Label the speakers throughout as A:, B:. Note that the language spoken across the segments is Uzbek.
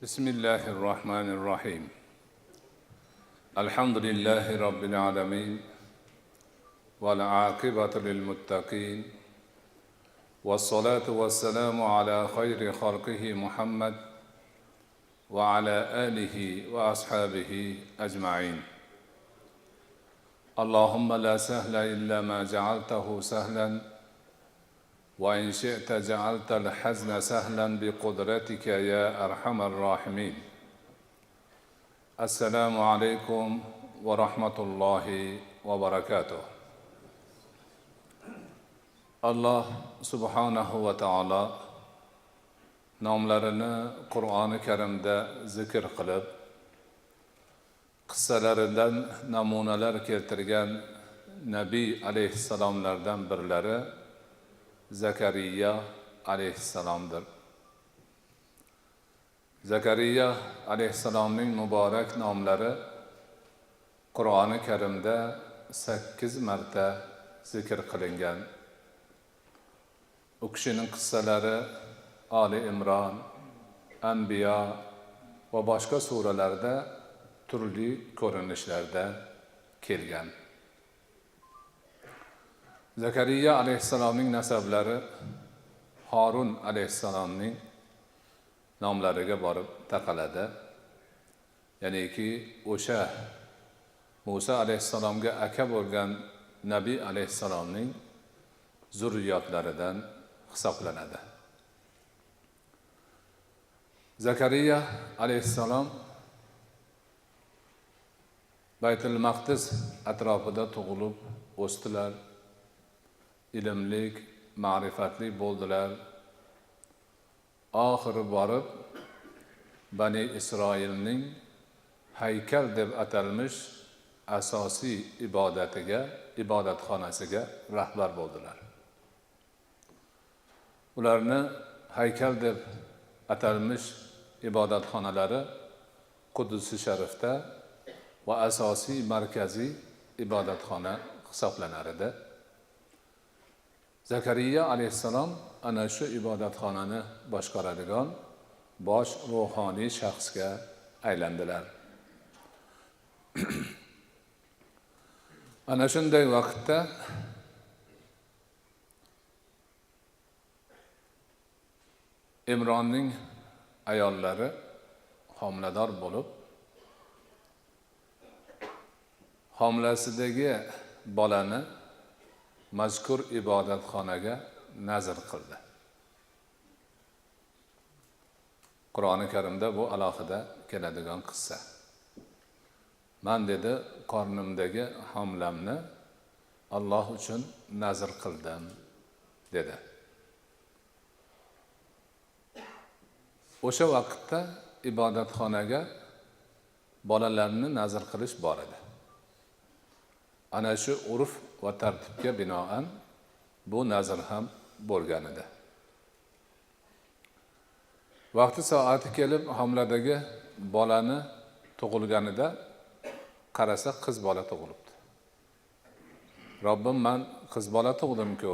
A: بسم الله الرحمن الرحيم. الحمد لله رب العالمين، والعاقبة للمتقين، والصلاة والسلام على خير خلقه محمد وعلى آله وأصحابه أجمعين. اللهم لا سهل إلا ما جعلته سهلا، وإن شئت جعلت الحزن سهلا بقدرتك يا أرحم الراحمين. السلام عليكم ورحمة الله وبركاته. Alloh subhanahu va taolo nomlarini Qur'oni Karimda zikr qilib, qissalaridan namunalar keltirgan Nabiy alayhissalomlardan birlari Zakariya alayhissalomdir. Zakariya alayhissalomning muborak nomlari Qur'oni Karimda 8 marta zikr qilingan. U kishining qissalari Ali Imron, Anbiyo va boshqa suralarda turli ko'rinishlarda kelgan. Zakariya alayhissalomning nasablari Harun alayhissalomning nomlariga borib taqaladi. Ya'niki o'sha Musa alayhissalomga aka bo'lgan Nabiy alayhissalomning zurriyotlaridan hisoblanadi. Zakariya alayhissalom Baytul Maqdis atrofida tug'ilib o'sdilar. Ilmlik, ma'rifatli bo'ldilar. Oxiri borib Bani Isroilning haykal deb atalmish asosiy ibodatiga, ibodatxonasiga rahbar bo'ldilar. Ularni haykal deb atalmish ibodatxonalari Qudusi Sharifda va asosiy markaziy ibodatxona hisoblanar edi. Zakariya alayhissalom ana shu ibodatxonani boshqaradigan bosh ruhoniy shaxsga aylandilar. Ana shunday vaqtda Imronning ayollari homilador bo'lib, homilasidagi bolani mazkur ibodatxonaga nazr qildi. Qur'oni Karimda bu alohida keladigan qissa. Man dedi, qornimdagi homilamni Alloh uchun nazr qildim dedi. O'sha vaqtda ibodatxonaga bolalarni nazr qilish bor edi. Ana shu urf va tartibga binoan bu nazr ham bo'lgan edi. Vaqti soati kelib homiladagi bolani tug'ilganida qarasa qiz bola tug'ilibdi. Robbim, man qiz bola tug'dim-ku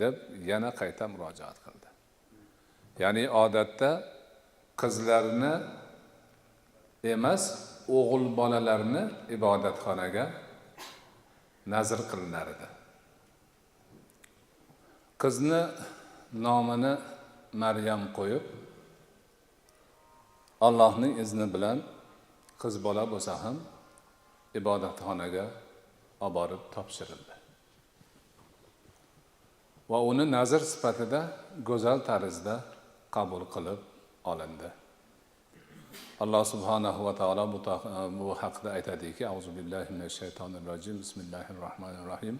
A: deb yana qayta murojaat qildi. Ya'ni odatda qizlarni emas, o'g'il bolalarni ibodatxonaga nazr qilinar edi. Qizni nomini Maryam qo'yib, Allohning izni bilan qiz bola bo'lsa ham ibodatxonaga olib borib topshirildi. Va uni nazr sifatida go'zal tarzda qabul qilib olindi. Alloh subhanahu va taolo bu haqda aytadiki: Auzu billahi minash shaytonir rojim. Bismillahir rohmanir rohim.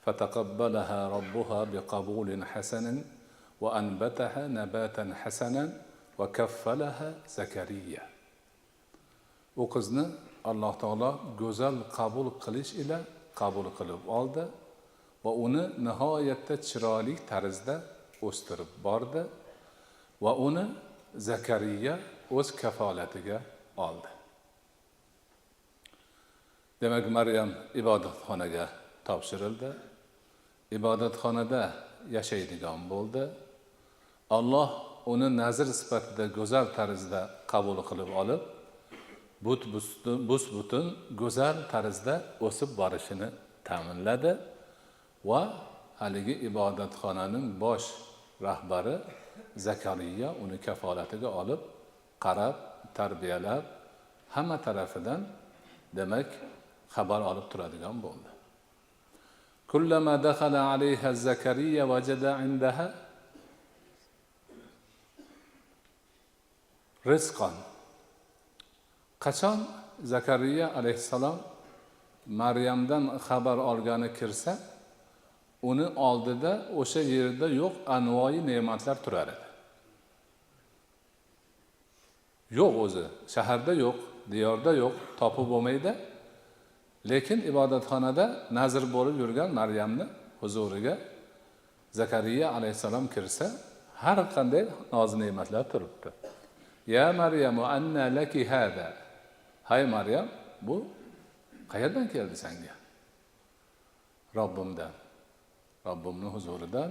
A: Fataqabbalaha robbuha biqabulin hasanin va anbataha nabatan hasanan va kaffalaha Zakariya. U qizni Alloh taolo go'zal qabul qilish ila qabul qilib oldi va uni nihoyatda chiroyli tarzda o'stirib bordi va uni Zakariya o'z kafolatiga oldi. Demak, Maryam ibodatxonaga topshirildi. Ibodatxonada yashaydigan bo'ldi. Alloh uni nazr sifatida go'zal tarzda qabul qilib olib, bus-butun go'zal tarzda o'sib borishini ta'minladi va haligi ibodatxonaning bosh rahbari Zakariya uni kafolatiga olib, qarab, tarbiyalab, hamma tarafidan demak xabar olib turadigan bo'ldi. Kullama dakhala alayha Zakariya wajada indaha rizqan. Qachon Zakariya alayhissalom Maryamdan xabar olgani kirsa, uni oldida o'sha yerda yo'q anvoyi ne'matlar turar edi. Yo'q o'zi, shaharda yo'q, diyorda yo'q, topib bo'lmaydi. Lekin ibodatxonada nazr bo'lib yurgan Maryamni huzuriga Zakariya alayhissalom kirsa, har qanday noz ne'matlar turibdi. Ya Maryamu anna laki hada. Hay Maryam, bu qayerdan keldi senga? Robbimdan. Robbimning huzuridan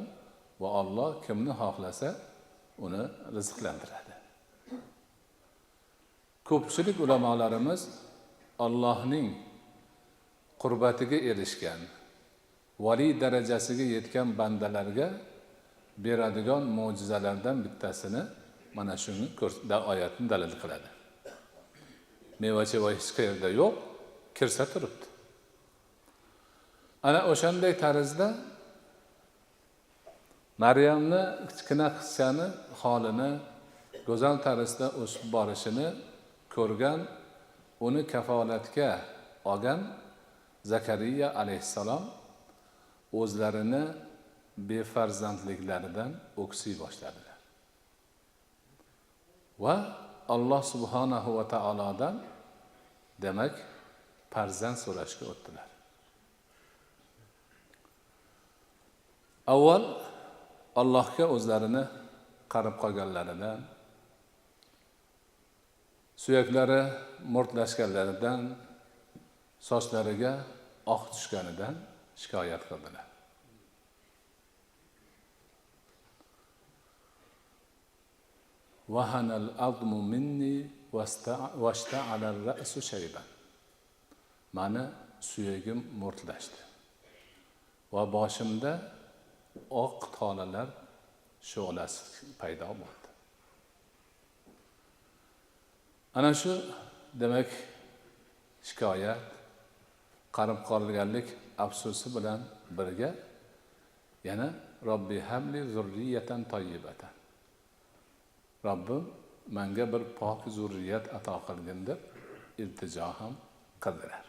A: va Alloh kimni xohlasa uni rizqlantiradi. Ko'pchilik ulamolarimiz Allohning qurbatiga erishgan, vali darajasiga yetgan bandalarga beradigan mo'jizalardan bittasini mana shuni oyatni dalil qiladi. Meva-cheva hech qayerda yo'q, kirsa turibdi. Ana o'shanday tarzda Maryamni kichkina qizchani holini go'zal tarzda o'sib borishini ko'rgan, uni kafolatga olgan Zakariya alayhissalom o'zlarini befarzandliklaridan o'ksiy boshladilar. Va Alloh subhanahu va taolodan demak farzand so'rashga o'tdilar. Avval Allohga o'zlarini qarab qolganlaridan, suyaklari mo'rtlashganlaridan, sochlariga oq tushganidan shikoyat qildilar. Vahanal azmu minni vashta'ala ar-ra'su shayban. Mani suyagim mo'rtlashdi va boshimda oq tolalar shu'lasi paydo bo'ldi. Ana shu demak shikoyat, qarib qolganlik afsusi bilan birga yana Robbi habli zurriyatan tayyibatan. Robbim menga bir pok zurriyat ato qilgin deb iltijo ham qildilar.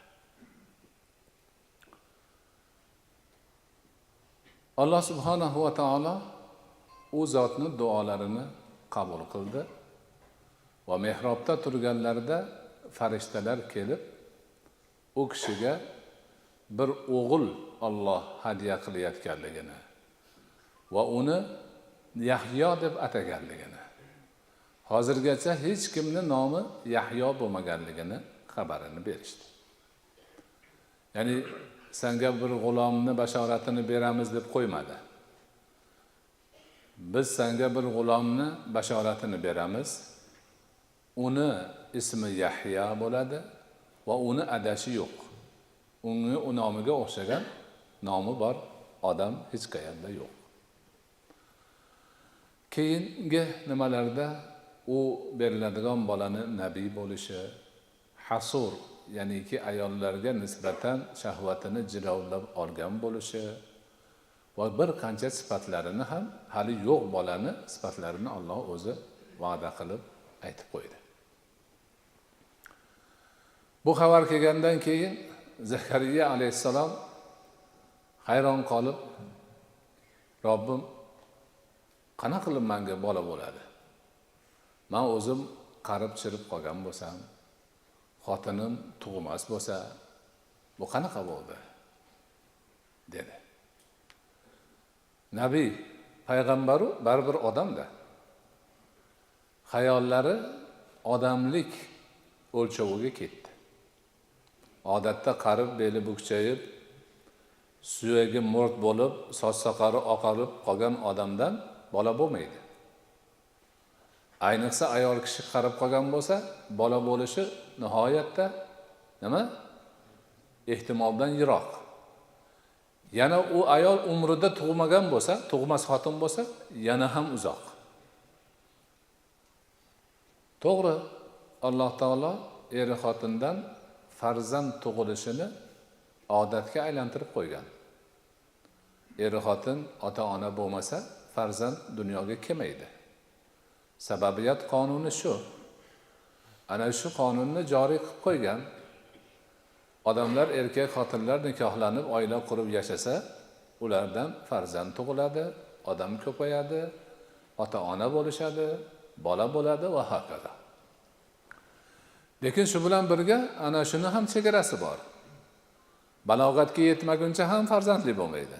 A: Alloh subhanahu va taolo u zotni duolarini qabul qildi va mehrobda turganlarida farishtalar kelib u kishiga bir o'g'il Alloh hadya qilayotganligini va uni Yahyo deb ataganligini, hozirgacha hech kimning nomi Yahyo bo'lmaganligini xabarini berishdi. Ya'ni senga bir g'ulomni bashoratini beramiz deb qo'ymadi. Biz senga bir g'ulomni bashoratini beramiz. Uni ismi Yahyo bo'ladi va uni adashi yo'q. Uni nomiga o'xshagan nomi bor odam hech qayerda yo'q. Keyingi nimalarda u beriladigan bolani nabiy bo'lishi, hasur, ya'niki ayollarga nisbatan shahvatini jilovlab olgan bo'lishi va bir qancha sifatlarini ham hali yo'q bolani sifatlarini Alloh o'zi va'da qilib aytib qo'ydi. Bu xabar kelgandan keyin Zakariya alayhissalom hayron qolib, Robbim qana qilib menga bola bo'ladi? Men o'zim qarib chirib qolgan bo'lsam, xotinim tug'mas bo'lsa, bu qanaqa bo'ldi? Dedi. Nabiy, payg'ambaru baribir odamda. Xayollari odamlik o'lchoviga ketdi. Odatda qarib, beli bukchayib, suyagi mo'rt bo'lib, soch soqoli oqarib qolgan odamdan bola bo'lmaydi. Ayniqsa ayol kishi qarib qolgan bo'lsa, bola bo'lishi nihoyatda nima? Ehtimoldan yiroq. Yana u ayol umrida tug'magan bo'lsa, tug'mas xotin bo'lsa, yana ham uzoq. To'g'ri, Alloh taolo eri xotindan farzand tug'ilishini odatga aylantirib qo'ygan. Eri xotin ota-ona bo'lmasa, farzand dunyoga kelmaydi. Sababiyat qonuni shu. Ana shu qonunni joriy qilib qo'ygan. Odamlar, erkak xotinlar nikohlanib oila qurib yashasa, ulardan farzand tug'iladi, odam ko'payadi, ota-ona bo'lishadi, bola bo'ladi va hokazo. Lekin shu bilan birga ana shuni ham chegarasi bor. Balog'atga yetmaguncha ham farzandli bo'lmaydi.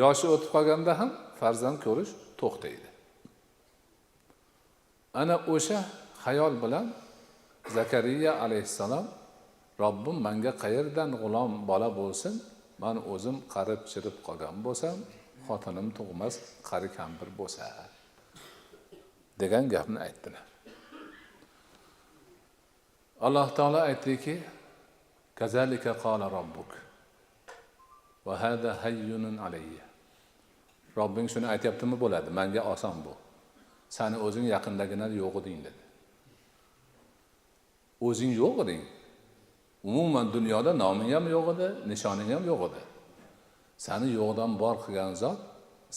A: Yoshi o'tib qolganda ham farzand ko'rish to'xtaydi. Ana o'sha xayol bilan Zakariya alayhissalom, Robbim menga qayerdan g'ulom bola bo'lsin, men o'zim qarib chirib qolgan bo'lsam, xotinim tug'mas qari kampir bo'lsa, degan gapni aytdilar. Alloh taolo aytdiki, kazalika qala robbuk va hada hayyunun alayya. Robbing shuni aytyaptimi bo'ladi, menga oson bu. Sani o'zing yaqindagina yo'q eding dedi. O'zing yo'q eding. Umuman dunyoda noming ham yo'q edi, nishoning ham yo'q edi. Sani yo'qdan bor qilgan zot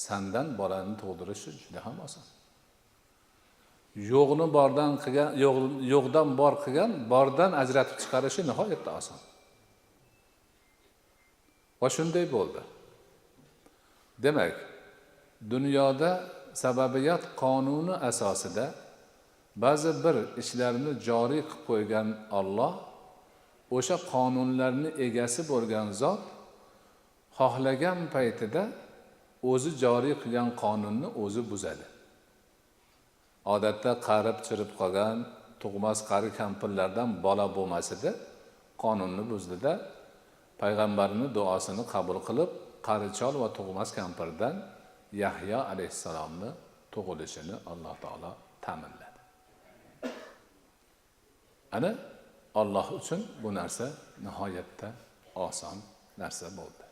A: sandan bolani tug'dirishi juda ham oson. Yo'qni bordan qilgan, yo'qdan bor qilgan, bordan ajratib chiqarishi nihoyatda oson. Va shunday bo'ldi. Demak, dunyoda sababiyat qonuni asosida ba'zi bir ishlarni joriy qilib qo'ygan Alloh, o'sha qonunlarni egasi bo'lgan zot xohlagan paytida o'zi joriy qilgan qonunni o'zi buzadi. Odatda qarib chirib qolgan tug'mas qari kampirlardan bola bo'lmasida qonunni buzdida payg'ambarning duosini qabul qilib, qari chol va tug'mas kampirdan Yahyo alayhissalomni tug'ilishini Alloh taolo ta'minladi. Ana Alloh uchun bu narsa nihoyatda oson narsa bo'ldi.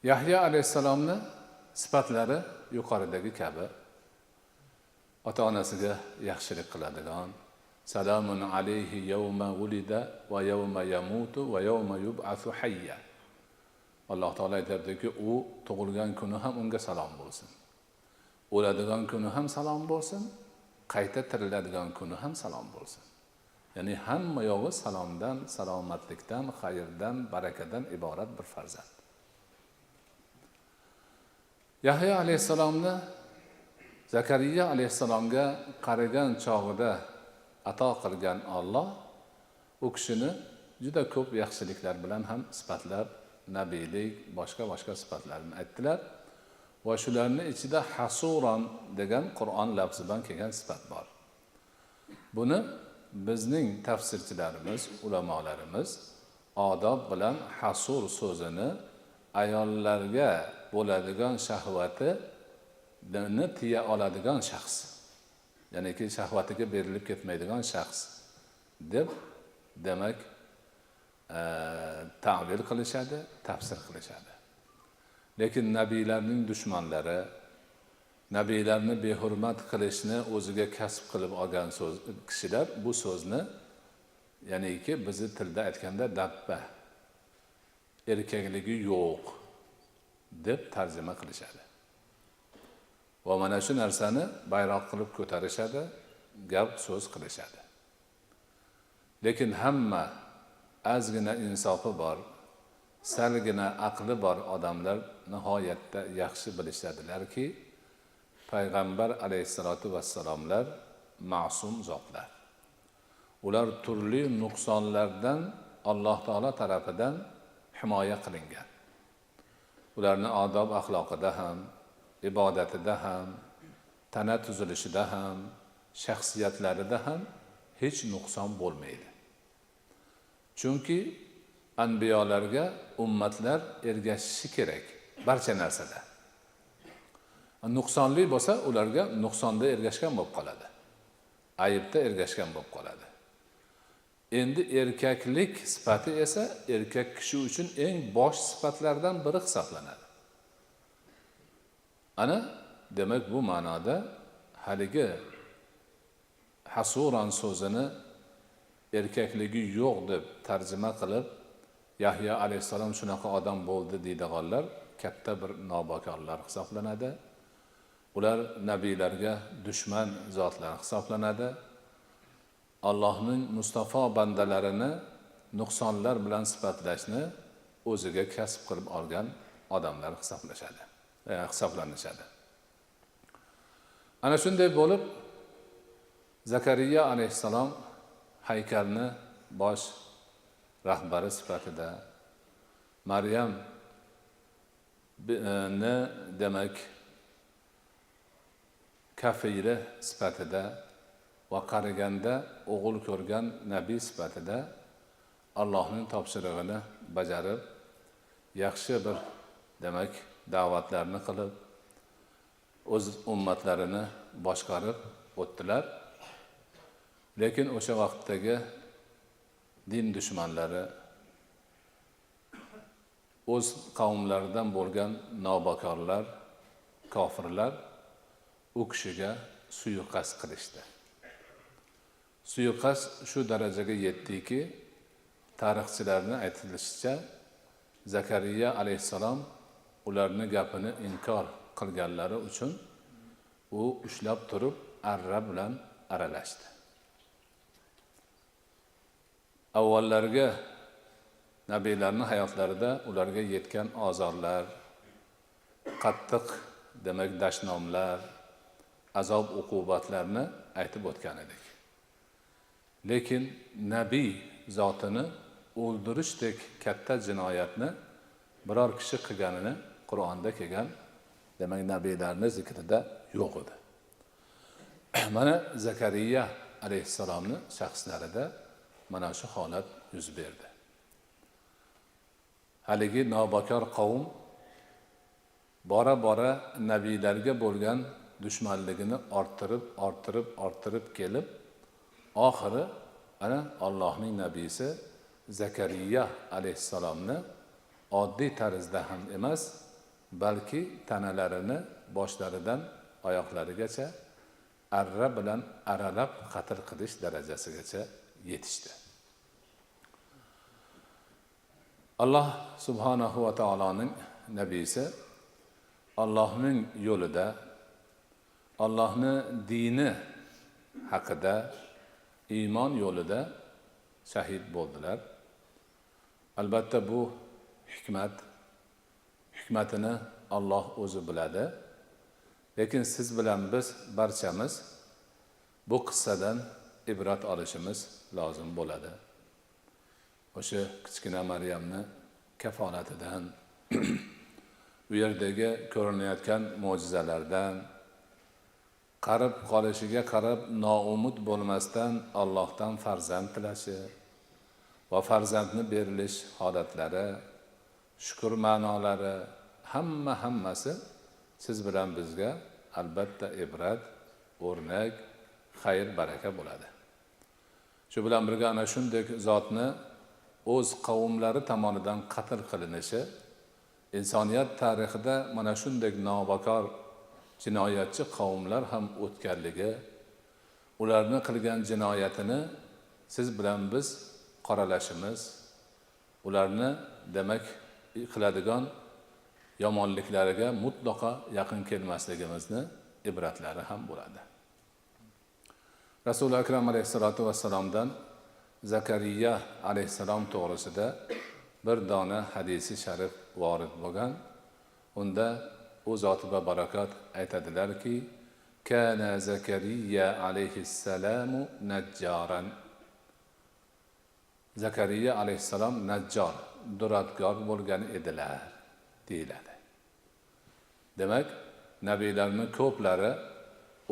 A: Yahyo alayhissalomni sifatlari yuqoridagi kabi ota-onasiga yaxshilik qiladigan, salamun alayhi yawma wulida va yawma yamutu va yawma yub'athu hayya. Alloh taolo aytadiki, u tug'ilgan kuni ham unga salom bo'lsin. O'ladigan kuni ham salom bo'lsin, qayta tiriladigan kuni ham salom bo'lsin. Ya'ni hamma yog'i salomdan, salomatlikdan, xayrdan, barakadan iborat bir farzand. Yahyo alayhissalomni Zakariya alayhissalomga qaragan chog'ida ato qilgan Alloh u kishini juda ko'p yaxshiliklar bilan ham sifatlab, nabiylik, boshqa-boshqa sifatlarni aytdilar. Va shularning ichida hasuron degan Qur'on lafzi bilan kelgan sifat bor. Buni bizning tafsirchilarimiz, ulamolarimiz odob bilan hasur so'zini ayollarga bo'ladigan shahvatini tiya oladigan shaxs, ya'niki shahvatiga berilib ketmaydigan shaxs deb demak ta'vil qilishadi, tafsir qilishadi. Lekin nabiylarning dushmanlari nabiylarni behurmat qilishni o'ziga kasb qilib olgan so'z kishilar bu so'zni, ya'niki bizni tilda aytganda dabba, erkakligi yo'q deb tarjima qilishadi. Va mana shu narsani bayroq qilib ko'tarishadi, gap so'z qilishadi. Lekin hamma ozgina insofi bor, salgina aqli bor odamlar nihoyatda yaxshi bilishadilarki, payg'ambar alayhissalatu vassalomlar ma'sum zotlar. Ular turli nuqsonlardan Alloh taolo tarafidan himoya qilingan. Ularni odob axloqida ham, ibodatida ham, tana tuzilishida ham, shaxsiyatlarida ham hech nuqson bo'lmaydi. Chunki anbiyolarga ummatlar ergashishi kerak barcha narsada. Nuqsonli bo'lsa, ularga nuqsonda ergashgan bo'lib qoladi, aybda ergashgan bo'lib qoladi. Endi erkaklik sifati esa erkak kishi uchun eng bosh sifatlardan biri hisoblanadi. Ana demak, bu ma'noda haligi hasuron so'zini erkakligi yo'q deb tarjima qilib, Yahyo alayhissalom shunaqa odam bo'ldi deydiganlar katta bir nobokorlar hisoblanadi. Ular nabiylarga dushman zotlar hisoblanadi. Allohning mustafo bandalarini nuqsonlar bilan sifatlashni o'ziga kasb qilib olgan odamlar hisoblanishadi. Ana shunday bo'lib Zakariya alayhissalom haykalni bosh rahbari sifatida, Maryamni demak kafili sifatida va qariganda o'g'il ko'rgan nabiy sifatida Allohning topshirig'ini bajarib, yaxshi bir demak da'vatlarni qilib, o'z ummatlarini boshqarib o'tdilar. Lekin o'sha vaqtdagi din dushmanlari, o'z qavmlaridan bo'lgan nobokorlar, kofirlar u kishiga suiqasd qilishdi. Suiqasd shu darajaga yetdiki, tarixchilarning aytilishicha, Zakariya alayhissalom ularning gapini inkor qilganlari uchun u ushlab turib arra bilan aralashdi. Avvallarga nabiylarning hayotlarida ularga yetgan ozorlar, qattiq demak dashnomlar, azob uqubatlarni aytib o'tgan edik. Lekin nabiy zotini o'ldirishdek katta jinoyatni biror kishi qilganini Qur'onda kelgan demak nabiylarning zikrida yo'q edi. Mana Zakariya alayhissalomning shaxslarida mana shu holat yuz berdi. Haligi nobakor qavm bora-bora nabiylarga bo'lgan dushmanligini orttirib, orttirib, orttirib kelib, oxiri ana Allohning nabiysi Zakariya alayhissalomni oddiy tarzda ham emas, balki tanalarini boshlaridan oyoqlarigacha arra bilan aralab qatl qilish darajasigacha yetishdi. Alloh subhanahu va taoloning nabiysi Allohning yo'lida, Allohning dini haqida, iymon yo'lida shahid bo'ldilar. Albatta bu hikmatini Alloh o'zi biladi. Lekin siz bilan biz barchamiz bu qissadan ibrat olishimiz lozim bo'ladi. O'sha kichkina Maryamni kafolatidan, u yerdagi ko'rinayotgan mo'jizalardan, qarib qolishiga qarab noumid bo'lmasdan Allohdan farzand tilashi va farzandni berilish holatlari, shukr ma'nolari, hammasi siz bilan bizga albatta ibrat, o'rnak, xayr, baraka bo'ladi. Shu bilan birga ana shunday zotni o'z qavmlari tomonidan qatl qilinishi insoniyat tarixida mana shunday nobakor jinoyatchi qavmlar ham o'tganligi, ularni qilgan jinoyatini siz bilan biz qoralashimiz, ularni demak qiladigan yomonliklariga mutlaqo yaqin kelmasligimizni ibratlari ham bo'ladi. Rasuli Akram alayhissalatu vassalomdan Zakariya alayhissalom to'g'risida bir dona hadisi sharif vorid bo'lgan. Unda u zoti va barakat aytadilarki, kana Zakariya alayhissalamu najjaran. Zakariya alayhissalom najjor, duradgor bo'lgan edilar deyiladi. Demak, nabiylarning ko'plari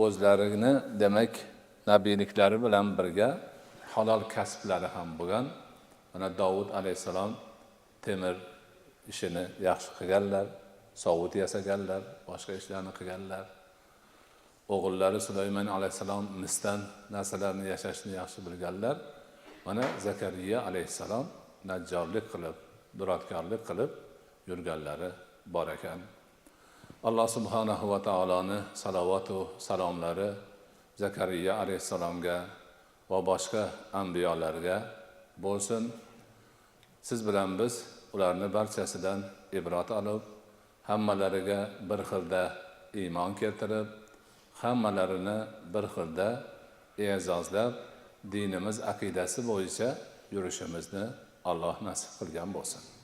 A: o'zlarini demak nabiyliklari bilan birga halol kasblari ham bo'lgan. Mana Davud alayhissalom temir ishini yaxshi qilganlar, sovut yasaganlar, boshqa ishlarni qilganlar. O'g'illari Sulaymon alayhissalom misdan narsalarni yasashni yaxshi bilganlar. Mana Zakariya alayhissalom najjorlik qilib, duratkorlik qilib yurganlari bor ekan. Alloh subhanahu va taoloni salovatu salomlari Zakariya alayhissalomga va boshqa anbiyolarga bo'lsin. Siz bilan biz ularni barchasidan ibrat olib, hammalariga bir xilda iymon keltirib, hammalarini bir xilda e'zozlab, dinimiz aqidasi bo'yicha yurishimizni Alloh nasib qilgan bo'lsin.